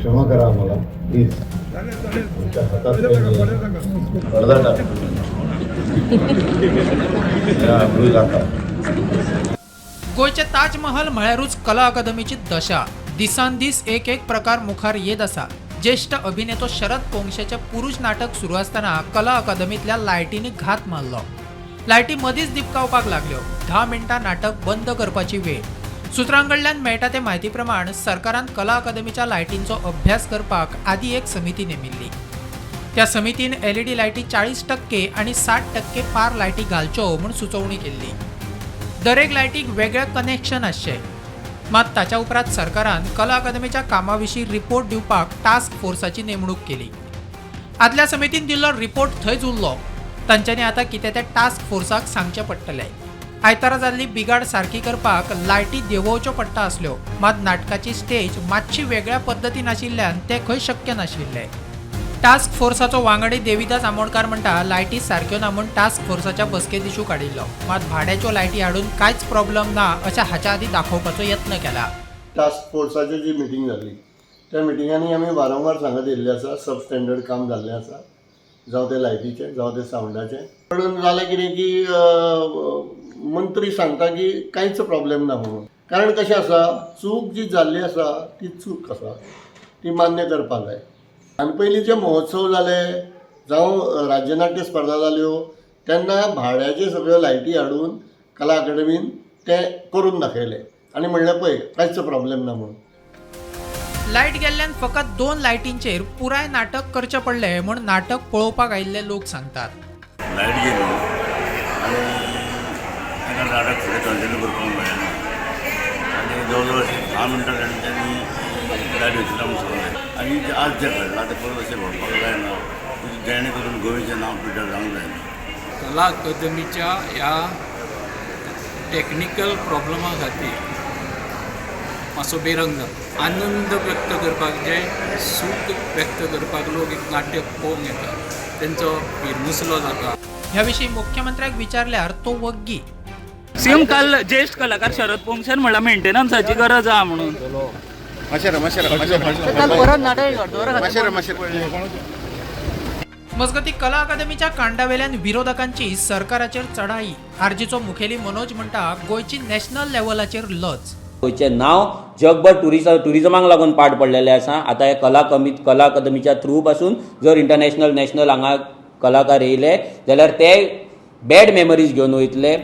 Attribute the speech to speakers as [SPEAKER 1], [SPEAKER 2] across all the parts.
[SPEAKER 1] क्षमा करा आम्हाला प्लीज. आमच्या हातात काही नाही आहे. पडदा टाक. या, अब्रू जाता.
[SPEAKER 2] गोंयचे ताजमहल म्हळ्यारूच कला अकादमीची दशा. दिसान दीस एक एक प्रकार मुखार येत आसा. ज्येश्ठ अभिनेतो शरद पोंगशेचें पुरुष नाटक सुरू आसतना कला अकादमींतल्या लायटींनी घात मारलो. लायटी मदींच दिपकावपाक लागल्यो. 10 मिनटां नाटक बंद करपाची वेळ. सुत्रां कडल्यान मेळटा ते म्हायती प्रमाण, सरकारान कला अकादमीच्या लायटींचो अभ्यास करपाक आदी एक समिती नेमिल्ली. त्या समितीन एलईडी लायटी 40% आनी 60% पार लायटी घालच्यो म्हूण सुचोवणी केल्ली. दरेक लायटीक वेगळें कनेक्शन आसचें. मात ताच्या उपरांत सरकारान कला अकादमीच्या कामा विशीं रिपोर्ट दिवपाक टास्क फोर्साची नेमणूक केली. आदल्या समितीन दिल्लो रिपोर्ट थंयच उरलो. तांच्यांनी आतां कितें तें टास्क फोर्साक सांगचें पडटलें. आयतारा जाल्ली बिगाड सारकी करपाक लायटी देंवोवच्यो पडटा आसल्यो, मात नाटकाची स्टेज मातशी वेगळ्या पद्दतीन आशिल्ल्यान तें खंय शक्य नाशिल्लें. टास्क फोर्साचो वांगडी देविदास आमोणकार म्हणटा, लायटी सारक्यो ना म्हूण टास्क फोर्साच्या बसकेत इशू काडिल्लो. मात भाड्याच्यो लायटी हाडून कांयच प्रॉब्लम ना अशें हाच्या आदीं दाखोवपाचो यत्न केला.
[SPEAKER 1] टास्क फोर्साची जी मिटींग जाली, त्या मिटिंगांनी आमी वारंवार सांगत येयल्लें आसा, सब स्टँडर्ड काम जाल्लें आसा, जावं तें लायटीचें, जावं तें सावंडाचें. म्हणून जालें कितें की मंत्री सांगता की कांयच प्रॉब्लेम ना म्हणून. कारण कशें आसा, चूक जी जाल्ली आसा ती चूक आसा, ती मान्य करपाक जाय. आनी पयलीं जे महोत्सव जाले, जावं राज्यनाट्य स्पर्धा जाल्यो, तेन्ना भाड्याचे सगळ्यो लायटी हाडून कला अकादमीन ते करून दाखयले आनी म्हणलें, पळय, कांयच प्रॉब्लेम ना म्हणून.
[SPEAKER 2] लायट गेल्ल्यान फकत दोन लायटींचेर पुराय नाटक करचें पडलें म्हूण नाटक पळोवपाक आयिल्ले लोक सांगतात.
[SPEAKER 3] लायट गेली आनी ताका नाटक फुडें कंटिन्यू करपाक मेळना आनी जवळ जवळ अशें 10 मिनटां तांणी लायट वयतली म्हूण सांगलें. आनी जें आज जें घडलां तें परत अशें घडपाक जायना, जेणे करून गोंयचें नांव पिड्ड्यार जावंक जायना.
[SPEAKER 4] कला अकादमीच्या ह्या टॅक्निकल प्रॉब्लमा खातीर मातसो बेरंग जाता. आनंद व्यक्त करपाक, जे सूख व्यक्त करपाक लोक एक नाट्य पळोवंक येता, तेंचो इरमुसलो जाता.
[SPEAKER 2] ह्या विशीं मुख्यमंत्र्याक विचारल्यार तो वग्गी.
[SPEAKER 5] सीएम, काल ज्येश्ठ कलाकार शरद पोंगशेन म्हणला मेंटेनन्साची गरज आहा म्हणून.
[SPEAKER 6] काल परत नाटक दवर.
[SPEAKER 2] मजगती, कला अकादमीच्या कांडावेल्यान विरोधकांची सरकाराचेर चढाई. आरजीचो मुखेली मनोज म्हणटा, गोंयची नॅशनल लेव्हलाचेर लज.
[SPEAKER 7] गोंयचें नांव जगभर टुरिजमाक लागून पाड पडलेलें आसा. आतां हे कला अकादमीच्या थ्रू पासून जर इंटरनॅशनल, नॅशनल हांगा कलाकार येयले जाल्यार ते बॅड मेमरीज घेवन वयतले.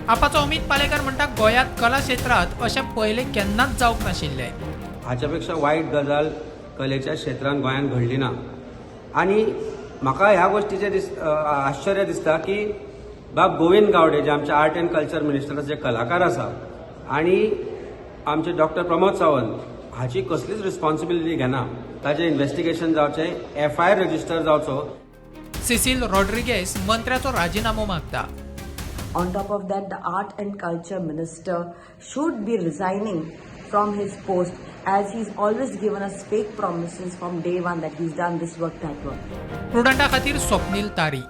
[SPEAKER 2] आपाचो अमित पालेकर म्हणटा, गोंयांत कला क्षेत्रांत अशें पयलें केन्नाच जावंक नाशिल्लें.
[SPEAKER 8] हाच्या पेक्षा वायट गजाल कलेच्या क्षेत्रांत गोंयांत घडली ना. आनी म्हाका ह्या गोश्टीचें आश्चर्य दिसता की बाब गोविंद गावडे, जे आमचे आर्ट अँड कल्चर मिनिस्टर, जे कलाकार आसा, आनी आमचे डॉक्टर प्रमोद सावंत हाची कसलीच रिस्पॉन्सिबिलिटी घेना. ताचें इन्व्हेस्टिगेशन जावचें, एफआयआर रजिस्टर जावचो.
[SPEAKER 2] सिसिल रॉड्रिगेस मंत्र्याचो राजिनामो मागता.
[SPEAKER 9] On top of that, the art and culture minister should be resigning from his post, as he's always given us fake promises from day one that he's done this work, that work.
[SPEAKER 2] प्रुडंटा खातीर स्वप्नील तारी.